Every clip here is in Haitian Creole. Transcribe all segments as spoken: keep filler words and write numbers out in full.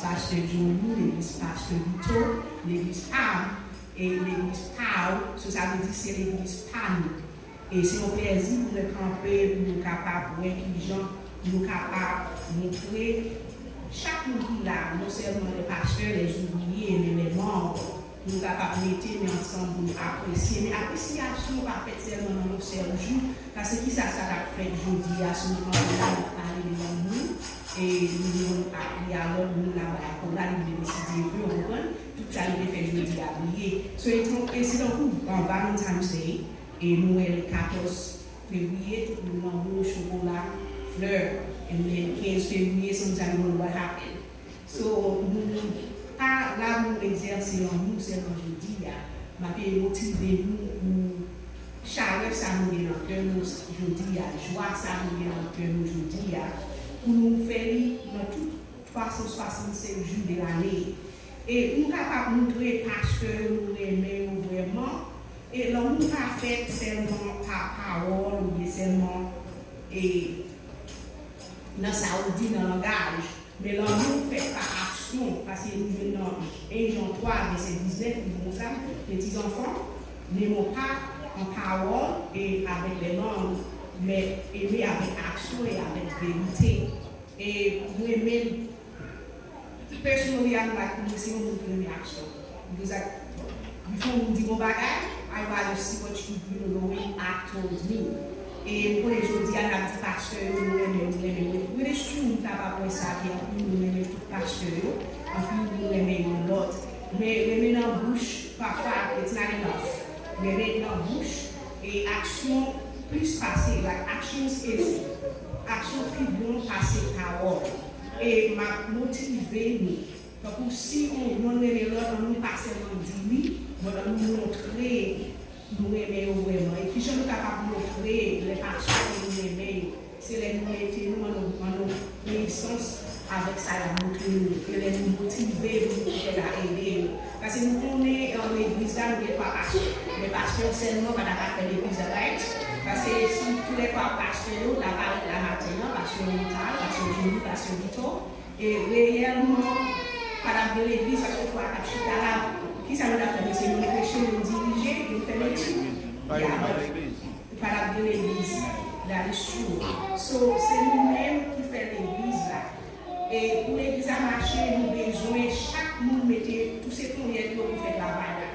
Pastè Johnny, legliz Pastè Vito, legliz pa m, e legliz pa w, so sa vle di se legliz pa nou. E se yon plèzi pou mwen kanpe, pou nou kapab wè kijan nou kapab montre chak moun ki la, non sèlman lè pastè, lè ouvriye, men lè manm, pou nou kapab mete men ansanm pou nou apresye. Men apresyasyon pa fèt sèlman nan yon sèl jou, paske kisa sa t ap fèt jodi a, si nou pran la, n ap pale de lanmou, e nou youn ap li a lòt, nou youn ap bay akola, li vle si Dye vle, w konprann? Tout sa li te fè jodi a bliye. So, e tankou, e se tankou an Valentine's Day, e nou wè le katòz fevriye, tout moun lanmou, chokola, flè, and then kenz fevriye, sometimes you wonder what happened. So, nou pa la pou nou egzèse lanmou sèlman jodi a. M ap motive nou pou chalè sa nou gen nan kè nou jodi a, jwa sa nou gen nan kè nou jodi a, pou nou fè li nan tout twa san swasannsenk jou de lane. E pou nou kapab montre pastè yo nou renmen yo vrèman, e lanmou pa fèt sèlman pa pawòl oubyen sèlman e nan sa ou di nan langaj, men lanmou fèt pa aksyon, paske nou jwenn nan en Jan twa, vèsè diznèf, li di konsa, Mes petits enfants, n'aimons pas en parole et avec les langues, mais aimez avec action et avec vérité. E mwen menm, personally, I'm like, mwen se yon moun ki renmen aksyon. Because, like, before m di yon bagay, I rather see what you do, the way you act towards me. E m konnen jodi a n ap di pastè yo, nou renmen, nou renmen. When it's true, m kapab wè sa, gen anpil moun renmen tout pastè yo, anpil moun renmen yon lòt. Men renmen nan bouch, pafwa, it's not enough. Renmen nan bouch, e aksyon plis pase, like, actions is, aksyon pi bon pase pawòl. E m ap motive nou. Tankou si yon moun renmen lòt, ann nou pa sèlman di li, but ann nou montre nou renmen yo vrèman. E kijan nou kapab montre lè pastè nou renmen yo? Se lè nou mete nou an, an obeysans avèk sa y ap montre nou. E lè nou motive pou nou fè la ede yo. Paske nou konnen, an legliz la, nou gen twa pastè. Men pastè sèlman pa ta ka fè legliz la, right? Paske si toulètwa pastè yo ta parèt la maten an, pastè Mental, pastè Johnny, pastè Vito, e reyèlman, pa t ap gen legliz, paske twa t ap chita la. Kisa nou t ap fè? Mesye, nou preche, nou dirije, nou fè lekti. Ya, but pa t ap gen legliz. That is true. So, se nou menm ki fè legliz la. E pou legliz la mache, nou bezwen chak moun mete tout se ponyèt yo pou fè travay la.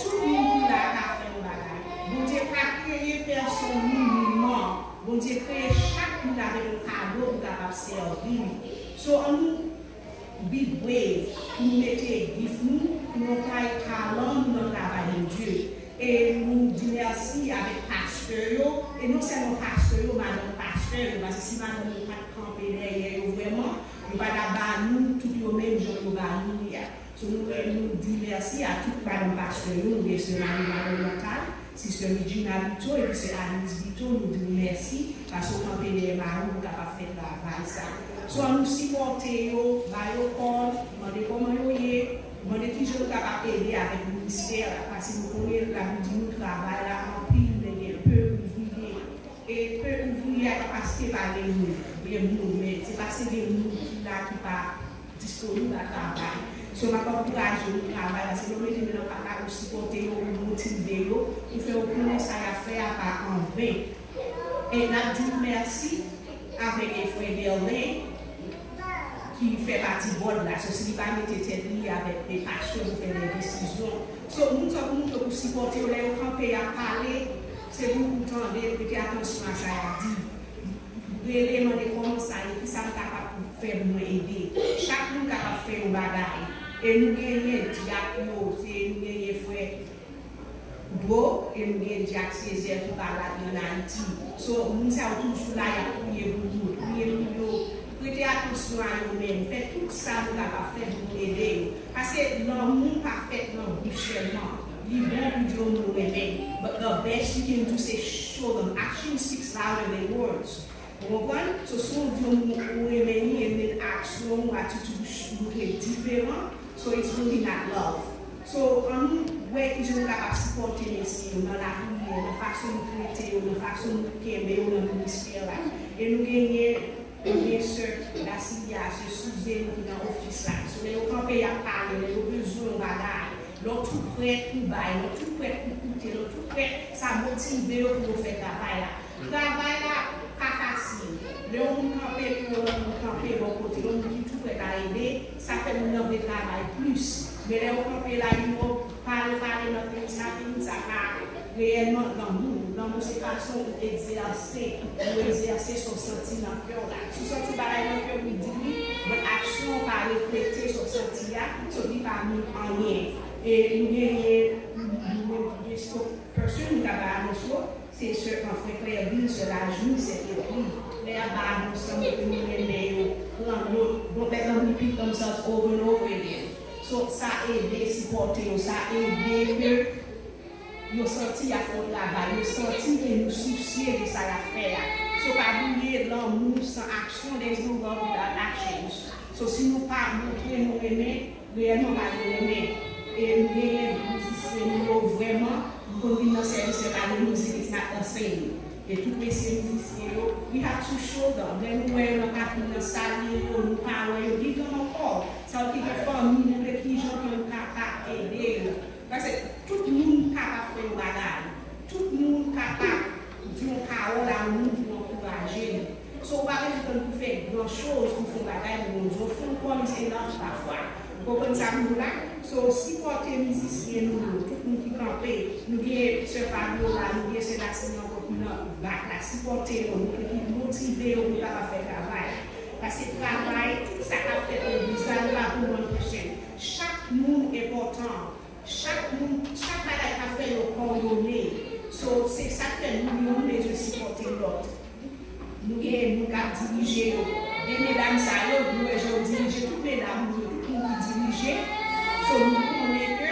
Tout moun ki la ka fè yon bagay. Bondye pa kreye pèsonn moun nilman. Bondye kreye chak moun avèk yon kado pou kapab sèvi li. So, ann nou be brave pou nou mete gif nou, pou nou anplwaye talan nou nan travay Bondye. E nou di mèsi avèk pastè yo, e non sèlman pastè yo, madanm pastè yo, paske si madanm yo pa t kanpe dèyè yo vrèman, yo pa t ap ba nou tout yo menm jan yo ba nou li a. So, nou, nou di mèsi a tout madanm pastè yo, nou gen sè Marie Marie Natal, sè Regina Vito, epi sè Alice Vito, nou di w mèsi, paske w kanpe dèyè mari w pou kapab fè travay sa. So, ann nou sipòte yo, ba yo kòd, mande kòman yo ye, mande kijan nou kapab ede avèk ministè la, paske nou konnen Labib di nou travay la anpil, men gen pe ouvriye. E pe ouvriye a pa paske pa gen moun, gen moun, men se paske gen moun ki la ki pa disponib a travay. So, m ap ankouraje nou travay, paske lè w mete men nan pat la, ou sipòte yo, ou motive yo, ou fè yo konnen sa y ap fè a pa anven. E n ap di w mèsi avèk frè Guerlain ki fè pati bòd la. So, si li pa mete tèt li avèk de pastè pou fè de desizyon. So, moun sa pou montre pou sipòte yo, lè yo kanpe, y ap pale, se pou ou tande, prete atansyon a sa y ap di. Rele, mande kòman sa ye, kisa m kapab pou fè pou mwen ede. Chak moun kapab fè yon bagay. E nou genyen dyak yo, se nou genyen frè Bro, e nou gen dyak Césaire ki pa la, li ann Ayiti. So, moun sa yo toujou la, y ap priye pou nou, priye pou yo, prete atansyon a yo menm, fè tout sa nou kapab fè pou nou ede yo. Paske lanmou pa fèt nan bouch sèlman. Li bon pou di yon moun ou renmen, but the best you can do se show them. Action speaks louder than words. Ou konprann? So, si w di yon moun ou renmen li, and then aksyon ou, atitid ou ch- montre diferan, so it's really not love. So, ann nou wè kijan nou kapab sipòte mesye yo nan lapriyè, nan fason nou trete yo, nan fason nou kenbe yo nan ministè la. E nou genyen, nou gen sè Dasilya, sè Suzanne ki nan ofis la. So, tout prèt pou bay, nou tout prèt pou koute, nou tout prèt, sa motive yo pou yo fè travay la. Travay la pa fasil. Lè yon moun kanpe pi wo, lòt moun kanpe bò kote, yon moun ki tou prèt a ede, sa fè moun nan vle travay plis. Men lè yo kanpe la, yo pale, pale, nothing is happening, sa pa reyèlman lanmou. Lanmou se fason ou egzèse, ou egzèse sa w santi nan kè w la. Si w santi bagay nan kè w, ou di wi, men aksyon w pa reflete sa w santi a, so li pa mean anyen. E nou genyen, nou menm ki gen spokesperson, nou ka bay anons yo, se sè Anfren Klèvin, sè Lajmi, sè Edri. Lè y ap bay anons lan, nou renmen yo pran nòt. Don't let them repeat themselves over and over again. So, sa ede sipòte yo, sa ede ke yo santi y ap fè yon travay, yo santi ke nou sousye de sa y ap fè a. So, pa bliye, lanmou san aksyon, there is no love without actions. So, si nou pa montre nou renmen, reyèlman pa gen renmen. E nou genyen mizisyen nou yo vrèman, nou konn vin nan sèvis lè pa gen mizik, it's not the same. E tout mesye mizisyen yo, we have to show them. Lè nou wè yo nan pakin nan salye yo, nou pa wè yo, give them a call. Sa yo ki gen fanmi, montre kijan ke nou kapab ede yo. Paske tout moun kapab fè yon bagay. Tout moun kapab di yon pawòl a yon moun pou ankouraje li. So, ou pa bezwen tann pou fè gran choz pou fè yon bagay pou Bondye. Yon phone call is enough pafwa. Ou konprann sa m di w la? So, sipòte mizisyen nou yo, tout moun ki kanpe. Nou gen sè Fabiola, nou gen sè Dasini ankò ki nan bak la. Sipòte yo, montre ki motive yo pou yo kapab fè travay. Paske travay, tout sa k ap fèt legliz la, li pa pou one person. Chak moun enpòtan. Chak moun, chak bagay ka fè yo kòdone. So, se sa k fè nou, youn bezwen sipòte lòt. Nou gen moun k ap dirije yo. De medam sa yo, nou wè jan yo dirije tout medam nou yo, tout moun ki dirije. So, nou konnen ke,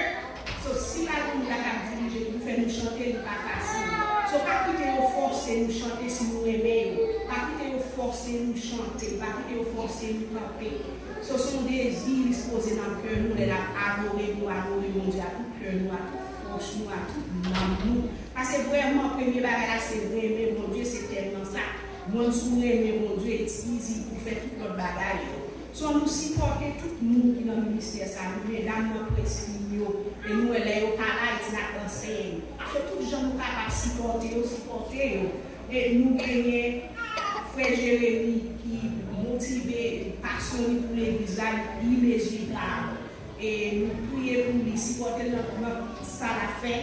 so, si pa gen moun la k ap dirije pou fè nou chante, li pa fasil. So, pa kite yo fòse nou chante si nou renmen yo. Pa kite yo fòse nou chante. Pa kite yo fòse nou kanpe. So, se yon dezi li sipoze nan kè nou lè n ap adore, pou adore Bondye a tout kè nou, a tout fòs nou, a tout nanm nou. Paske vrèman, premye bagay la se renmen Bondye, se tèlman sa. Once ou renmen Bondye, it's easy pou fè tout lòt bagay yo. So, nou sipòte tout moun ki nan ministè sa, nou medam nan près liy yo, e nou wè lè yo pa la, it's not the same. So, tout jan nou kapab sipòte yo, sipòte yo. E nou genyen frè Jeremi ki motive pasyon li pou legliz la, li imezirab. E nou priye pou li, sipòte l nan, nan sa l ap fè,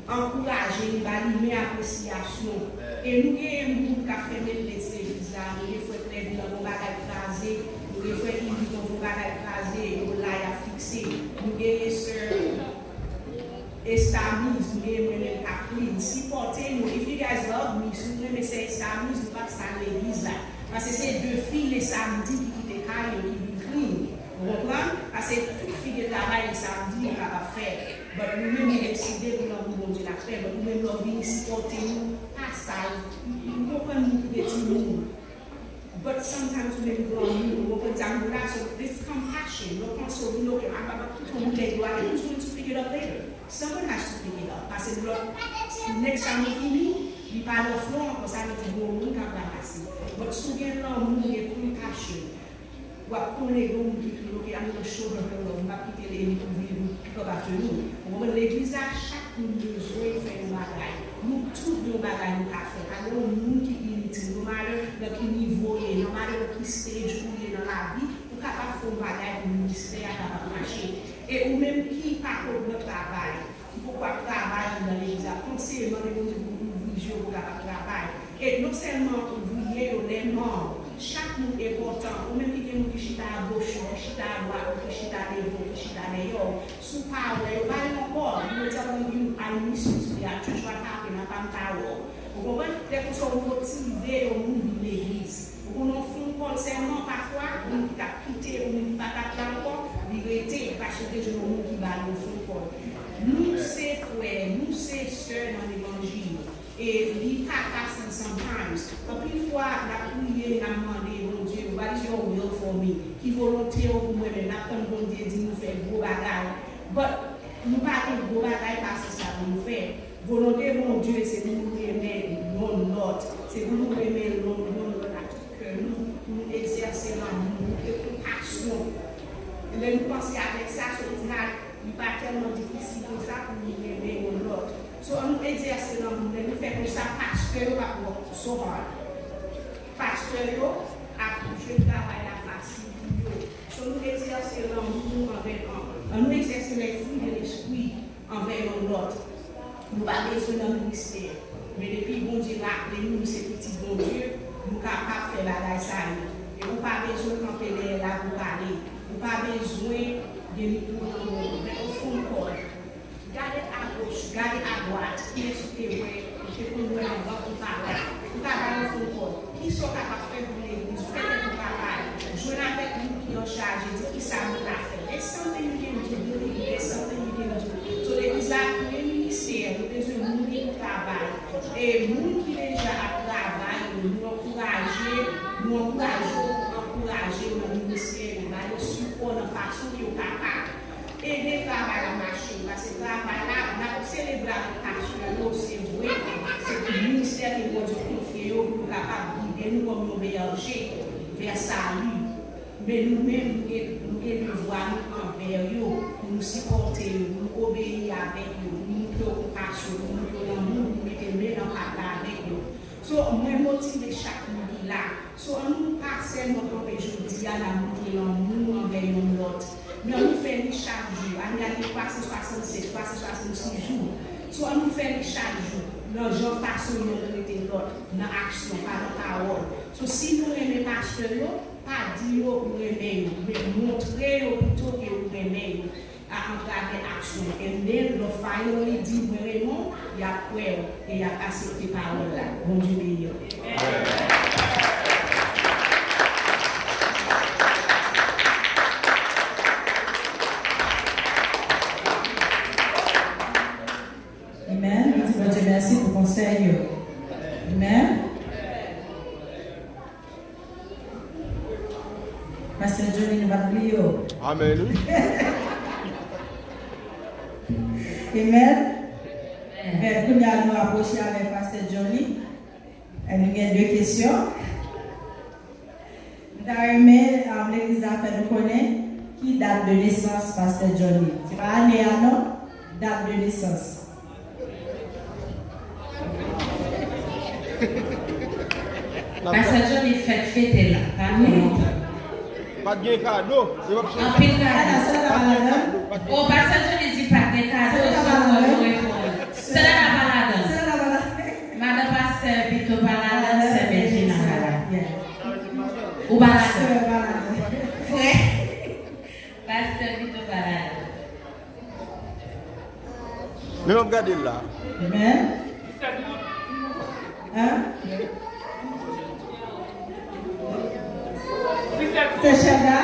ankouraje li, ba li men apresyasyon. E nou genyen moun k ap fè mentnans legliz la, nou gen frè Klèvin nan gon bagay kraze, nou gen frè Ivi nan gon bagay kraze, yo la y ap fikse. Nou genyen sè Estamiz, nou genyen mwen menm Kathleen. Sipòte nou. If you guys love me, si nou renmen sè Estamiz, nou p ap sal legliz la. Paske se de fi le samdi ki kite kay yo ki vin clean. Ou konprann? Paske tout fi gen travay le samdi yo kapab fè. But nou menm nou deside pou lanmou Bondye n ap fè. But nou menm lè w vini sipòte nou, pa sal. Ou konprann nou ki gen timoun. But sometimes ou menm granmoun, ou konprann sa m di w la, so this compassion, yo panse w vin oke, a papa tout yon boutèy dlo ale, who's going to pick it up later? Someone has to pick it up. Paske lòt, nèg sa nou vini, li pa nan fwon an, konsa nou di bon moun k ap ranmase. But si w gen lanmou, gen compassion, w ap konnen gen yon moun ki vin oke, I'm gonna show her her love, m p ap kite l e li pou vin pick up after me. Ou konprann? Legliz la, chak moun bezwen fè yon bagay. Nou tout gen yon bagay nou ka fè. Pa gen yon moun ki initil. No matter nan ki nivo w ye, no matter nan ki stage ou ye nan lavi, ou kapab fè yon bagay pou ministè a kapab mache. E ou menm ki pa ko-, nan travay, ou poko ap travay anndan legliz la, panse mande Bondye pou ouvri je w pou w kapab travay. E non sèlman ouvriye yo, lè manm, chak moun enpòtan. Ou menm ki gen moun ki chita agoch ou, ki chita adwat ou, ki chita devan ou, ki chita dèyè w, si w pa wè yo, ba yo yon kòd. Yo di, "I miss you today, I church, what happened, apa m pa wè w?" Ou konprann? Lè konsa w motive yon moun vin legliz. Ou konnen yon phone call sèlman, pafwa, moun ki t ap kite, ou menm ki pa t ap la ankò, li rete, paske w te jwenn yon moun ki ba l yon phone call. Nou se frè, nou se sè nan levanjil. E li pa fasil sometimes. Anpil fwa, n ap priye, n ap mande Bondye, "What is your will for me?" Ki volonte w pou mwen menm? N ap tann Bondye di nou fè gwo bagay. But, nou pa gen gwo bagay pase sa pou nou fè. Volonte Bondye, se pou nou renmen youn lòt. Se pou nou renmen youn, youn lòt ak tout kè nou, pou nou egzèse lanmou, pou nou gen konpasyon. Lè nou panse avèk sa, so it's not Li pa tèlman difisil ke sa pou nou renmen youn lòt. So, ann nou egzèse lanmou, lè nou fè konsa, pastè yo p ap work so hard. Pastè yo ap jwenn travay la fasil pou yo. So, nou egzèse lanmou nou anvè, an, ann nou egzèse lèfwi de lespri anvè youn lòt. Nou pa bezwen nan ministè. Men depi Bondye raple nou, nou se pitit Bondye, nou kapab fè bagay sa yo. E ou pa bezwen kanpe dèyè la pou pale. Ou pa bezwen gen mikwo nan men w. Men yon phone call. Gade agoch, gade adwat. Kiyès ou te wè, ou te konn wè anvan ou pa la. Ou ka ba yon phone call. Kisa w kapab fè pou legliz? Ou fè tèt ou travay. Jwenn avèk moun ki an chaje, di kisa moun ka fè. There's something you can do, believe me, there's something you can do. So, legliz la, premye ministè, nou bezwen moun ki pou travay. E moun ki deja ap travay yo, nou ankouraje, nou ankouraje yo pou ankouraje yo nan ministè yo, ba yo sipò nan fason ke yo kapab. Ede travay la mache, paske travay la, n ap selebre avèk pastè yo, se vre, se pou ministè ke Bondye konfye yo, pou yo kapab gide nou kòm yon bèje vè sali. Men nou menm, nou gen, nou gen devwa nou anvè yo, pou nou sipòte yo, pou nou obeyi avèk yo, pou nou montre yo konpasyon, pou nou montre yo lanmou, pou nou mete men nan pat la avèk yo. So, mwen motive chak moun ki la. So, ann nou pa sèlman kanpe jodi a, n ap montre lanmou nou anvè youn lòt. Men ann nou fè li chak jou. Ane a gen twa san swasannsèt, twa san swasannsis jou. So, ann nou fè li chak jou. Nan jan fason youn trete lòt, nan aksyon, pa nan pawòl. So, si nou renmen pastè yo, pa di yo ou renmen yo, men montre yo pito ke ou renmen yo a, atravè aksyon. And then, lè w finally di mwen renmen w, y ap kwè w e y ap aksepte pawòl la. Bondye beni w. Amen. Nou di Bondye mèsi pou konsèy yo. Amen. Pastè Johnny, nou pa t bliye w. Amen, wi. Amen. Men kounye a nou apwoche avèk Pastè Johnny. E nou gen de kesyon. M ta renmen, um, legliz la fè nou konnen ki dat de nesans Pastè Johnny. Se pa ane a non, dat de nesans. Pastè Johnny fèt fete la, pa twò lontan. Pa t gen kado, se p ap chanje. Anpil kado. Pa t gen kado, pa t gen. O, Pastè Johnny di pa t gen kado, so fò nou reponn. Sè Lana pa ladan. Madan pastè Vito pa ladan, sè Medjina pa ladan. Ou pa ladan. Frè, pastè Vito pa ladan. Men m ap gade l la. Amen. Hein? Se chèf la?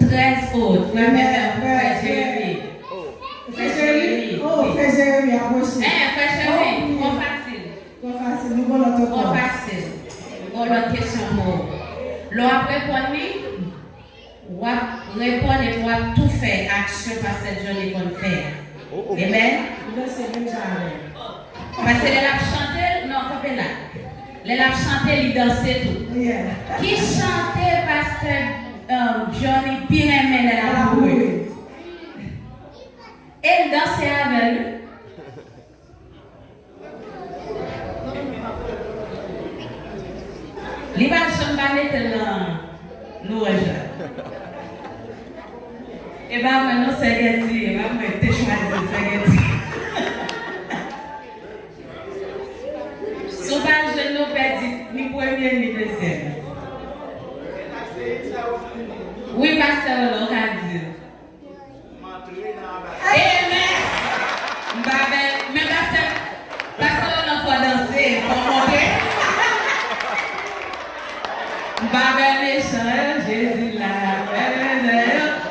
Trèz out, frè Mèmè, frè Jeremi. Frè Jeremi? Oh, frè Jeremi, apwoche. Eh, frè Jeremi, twò fasil. Twò fasil, nou gon lòt ankò. Twò fasil. Gon lòt kesyon pou ou. Lè w ap reponn li, w ap reponn epi w ap tou fè aksyon Pastè Johnny konn fè a. Amen. Ou danse menm jan avè l. Paske lè l ap chante, non, kanpe la. Lè l ap chante, li danse tou. Ki chante Pastè, um, Johnny pi renmen lè l ap mouri? E l danse avè l, wi. Li pa janm pa mete l nan louwanj la. E pa mwen non, Sè Gèti, e pa mwen ki te chwazi l, Sè Gèti. Si w pa jwenn nou pèdi ni premye ni dezyèm. Wi, pastè Roland, w ka di l. Amen. M pa bèl, men pastè, pastè Roland fò danse, fò monte. M pa bèl mechan, Jezi la.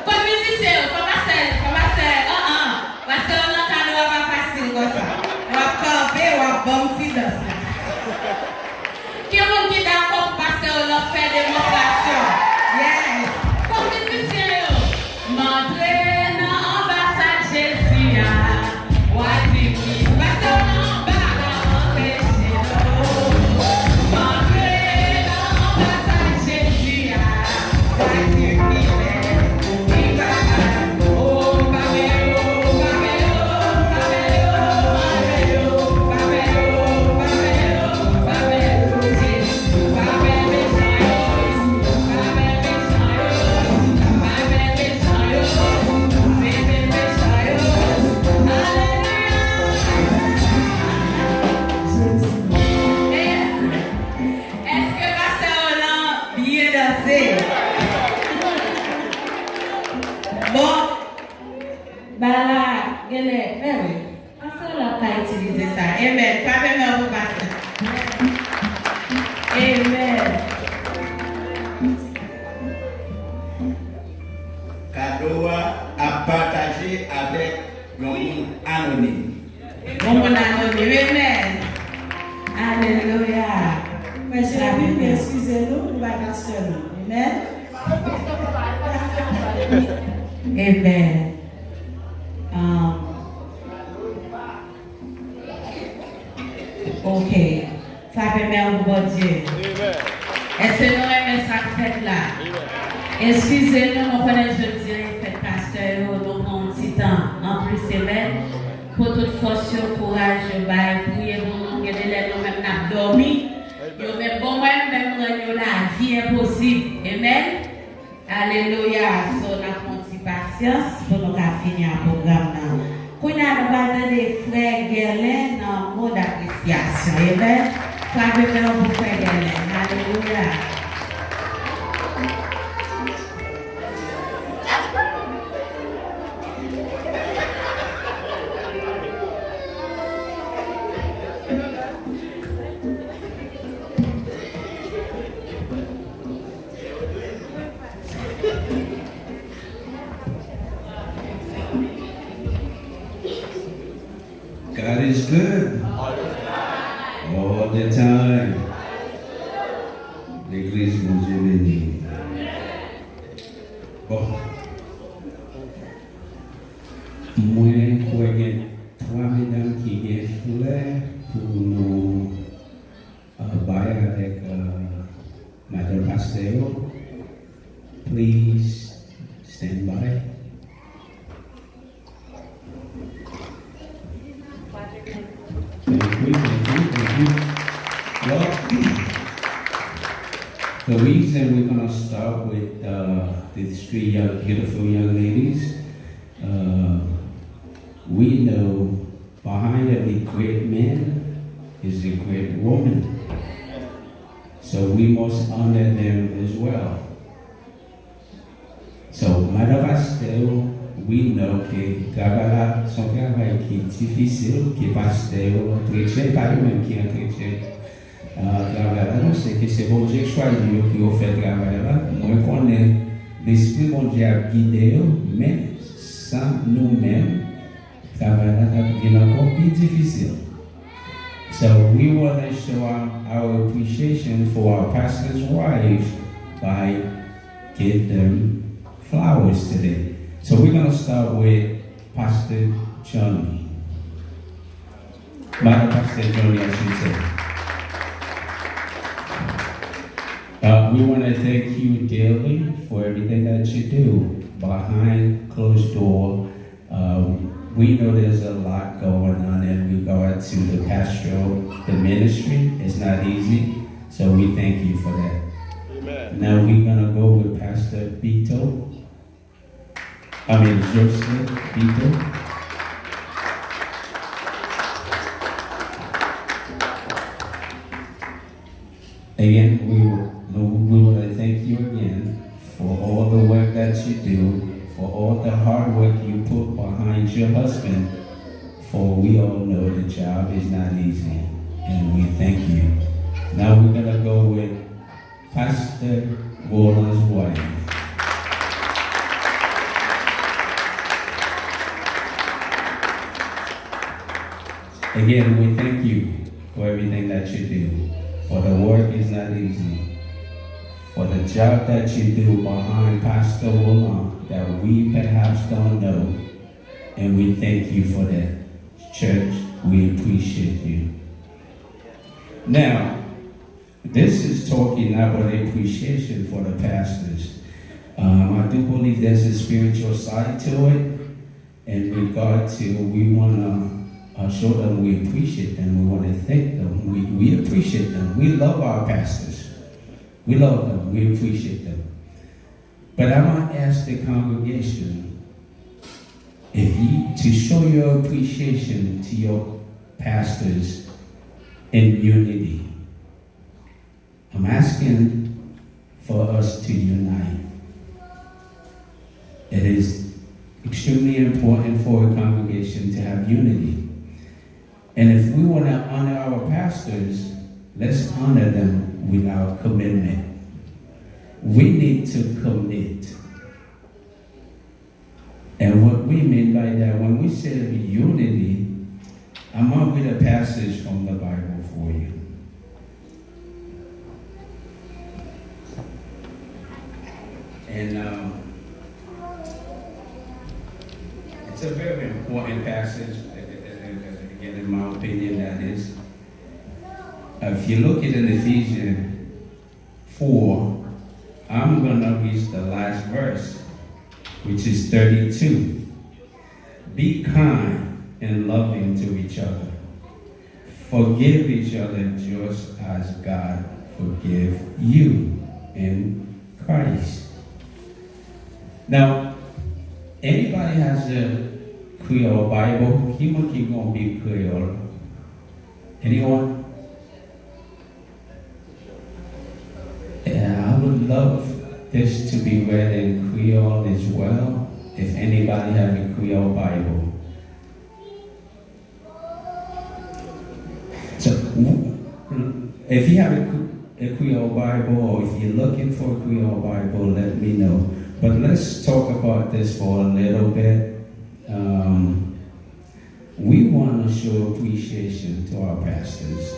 Kot mizisyen yo, fò pastè, fò pastè, an, an. Pastè Roland kado a pa fasil konsa. W ap kanpe, w ap ban m ti dans la. Ki moun ki dakò pou pastè Roland fè demonstrasyon? Yes. Kot mizisyen yo? M pa Ba la, genlè, men wi. Pastè la ka itilize sa. Amen. Frape men pou pastè. Amen. Kado a ap pataje avèk yon moun anonim. Yon moun anonim. Amen. Alelouya. Frè Jeremy, eskize nou, nou bay pastè nou. Amen. Amen. Um, ok. Frape men pou Bondye. Èske nou renmen sa k fèt la? Eskize nou, nou konnen jodi a e fèt pastè yo, nou pran yon ti tan anplis, amen, pou tout fòs yo, kouraj yo bay, priye pou nou, gen de lè nou menm n ap dòmi, yo menm bon mwen menm rann yo lavi enposib, amen. Alelouya! So, n ap pran ti pasyans pou nou ka fini ak pwogram nan. Kounye a, nou pral tande frè Guerlain nan mo d'appréciation. Amen. Frape men pou frè Guerlain. Alelouya! God is good. All the time. Legliz, Bondye beni. Bon. Mwen kwè gen twa medam ki gen flè pou nou uh, bay avèk uh, madanm pastè yo. Please stand by. Thank you, thank you, thank you. Well, the reason we're going to start with uh, these three young, beautiful young ladies, uh, we know behind every great man is a great woman. So we must honor them as well. So, madan pastè yo, we know ke travay la se yon travay ki difisil, ke pastè yo antretyen, pa yo menm ki antretyen uh, travay la, non, se ke se Bondye k chwazi yo pou yo fè travay la. Mwen konnen Lespri Bondye ap gide yo, men san nou menm, travay la t ap vin ankò pi difisil. So we want to show our, our appreciation for our pastors' wives by give them flowers today. So we're going to start with Pastor Johnny. Madan Pastè Johnny, I should say. Uh, we want to thank you dearly for everything that you do behind closed door. Um, we know there's a lot going on in regard to the pastoral, the ministry. It's not easy, so we thank you for that. Amen. Now we're gonna go with Pastor Bito. I mean, Joseph Bito. Again, we, we want to thank you again for all the work that you do, for all the hard work you put behind your husband, for we all know the job is not easy, and we thank you. Now we're going to go with Pastor Roland's wife. Again, we thank you for everything that you do. For the work is not easy. For the job that you do behind Pastor Roland that we perhaps don't know. And we thank you for that. Church, we appreciate you. Now, this is talking about appreciation for the pastors. Um, I do believe there's a spiritual side to it in regard to we want to uh, show them we appreciate them. We want to thank them. We, we appreciate them. We love our pastors. We love them. We appreciate them. But I want to ask the congregation if you to show your appreciation to your pastors in unity. I'm asking for us to unite. It is extremely important for And if we want to honor our pastors, let's honor them with our commitment. We need to commit. And what we mean by that, when we say unity, I'm going to read a passage from the Bible for you. And um, it's a very important passage, again, in my opinion, that is. If you look at in Ephesians four, I'm going to read the last verse, which is thirty-two. Be kind and loving to each other. Forgive each other just as God forgive you in Christ. Now, anybody has a Creole Bible? Ki moun ki gon Bib Kreyòl? Anyone? Yeah, I would love this to be read in Creole as well. If anybody have a Creole Bible. So, w- if you have a, Cre- a Creole Bible or if you're looking for a Creole Bible, let me know. But let's talk about this for a little bit. Um, we want to show appreciation to our pastors.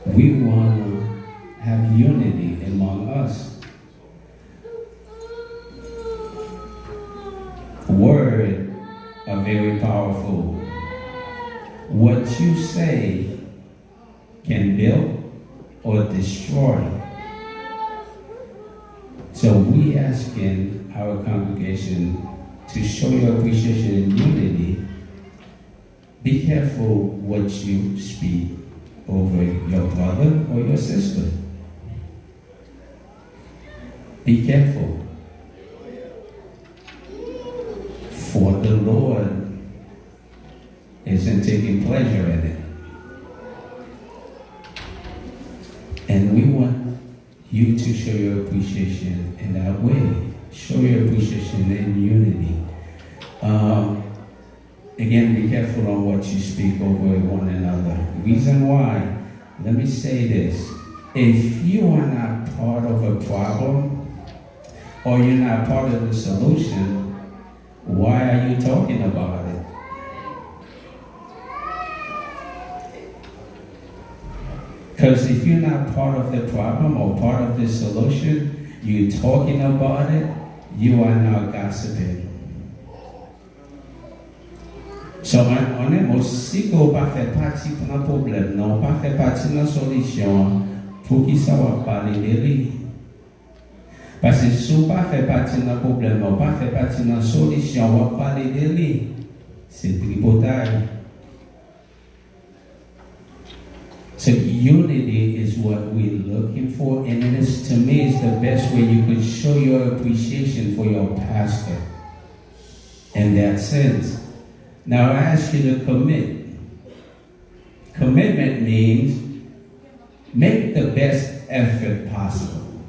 We want to have unity among us. Words are very powerful. What you say can build or destroy. So we asking our congregation to show your appreciation in unity. Be careful what you speak over your brother or your sister. Be careful. For the Lord isn't taking pleasure in it. And we want you to show your appreciation in that way. Show your appreciation in unity. Um, again, be careful on what you speak over one another. Reason why, let me say this. If you are not part of a problem or you're not part of the solution, why are you talking about it? Because if you're not part of the problem or part of the solution, you're talking about it, you are now gossiping. So, an, an en mo, si ke w pa fè pati nan pwoblèm nan, w pa fè pati nan solisyon an, poukisa w ap pale de li? Paske si w pa fè pati nan pwoblèm nan, w pa fè pati nan solisyon, w ap pale de li. Se tripotay. So unity is what we're looking for, and it is, to me, it's the best way you could show your appreciation for your pastor in that sense. Now, I ask you to commit. Commitment means make the best effort possible.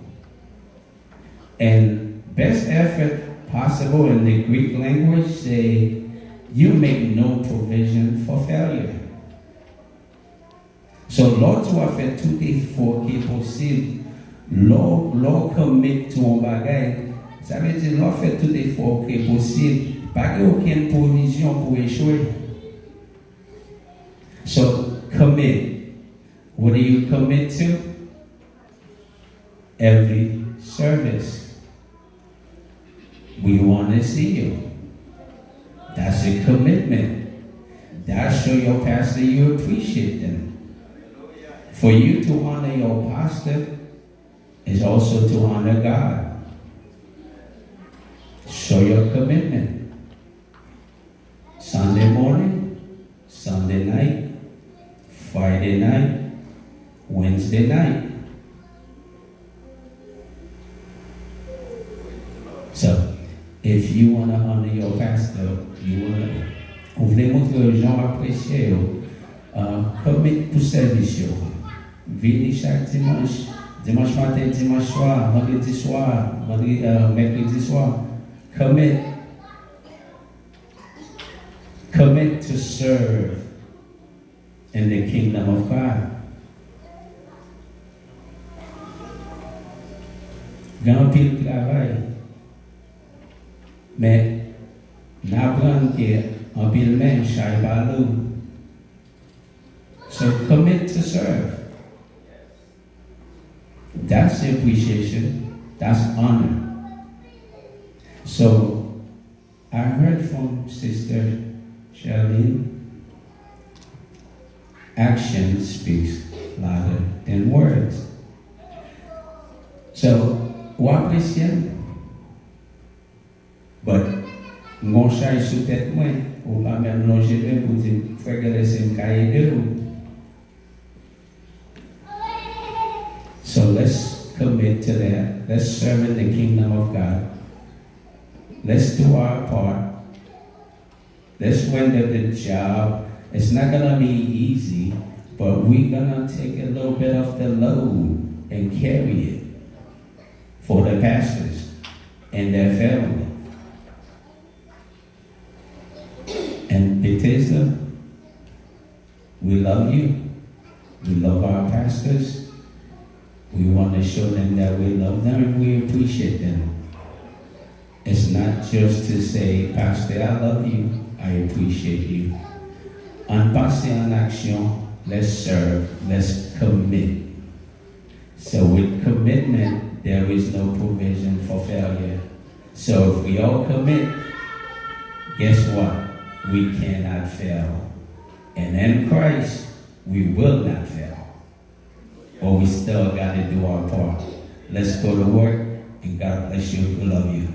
And best effort possible in the Greek language say you make no provision for failure. So, lòt ou ap fè tout efò ki posib, lò, lò w commit to yon bagay, sa vle di lò w fè tout efò ki posib, pa gen okenn pwovizyon pou echwe. So, commit. What do you commit to? Every service. We want to see you. That's a commitment. That show your pastor you appreciate them. For you to honor your pastor is also to honor God. Show your commitment. Sunday morning, Sunday night, Friday night, Wednesday night. So, if you wanna honor your pastor, you wanna, ou vle montre yo jan w apresye yo, uh, commit pou sèvis yo. Vini chak dimanch, dimanch maten, dimanch swa, vandredi swa, vandredi, uh, mèkredi swa. Commit. Commit to serve. in the kingdom of God. Gen anpil travay, men n aprann ke anpil men chay pa lou. So commit to serve. That's appreciation. That's honor. So I heard from Sister Charlene, action speaks louder than words. So, ou apresye m, but m gon chay sou tèt mwen, ou pa menm lonje men pou di m, "Frè Gèlè, si m ka ede w." So let's commit to that. Let's serve in the kingdom of God. Let's do our part. Let's render the job. It's not going to be easy, but we're going to take a little bit of the load and carry it for the pastors and their family. And Bethesda, we love you. We love our pastors. We want to show them that we love them and we appreciate them. It's not just to say, "Pastor, I love you. I appreciate you." Ann pase an aksyon. Let's serve. Let's commit. So with commitment, there is no provision for failure. So if we all commit, guess what? We cannot fail. And in Christ, we will not fail. But we still got to do our part. Let's go to work, and God bless you. We love you.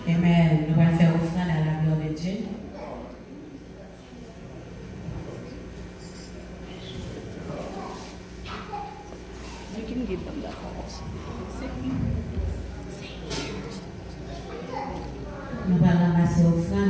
Amen. Nou pral fè ofrann à la gloire de Dieu. Nou pral ranmase ofrann.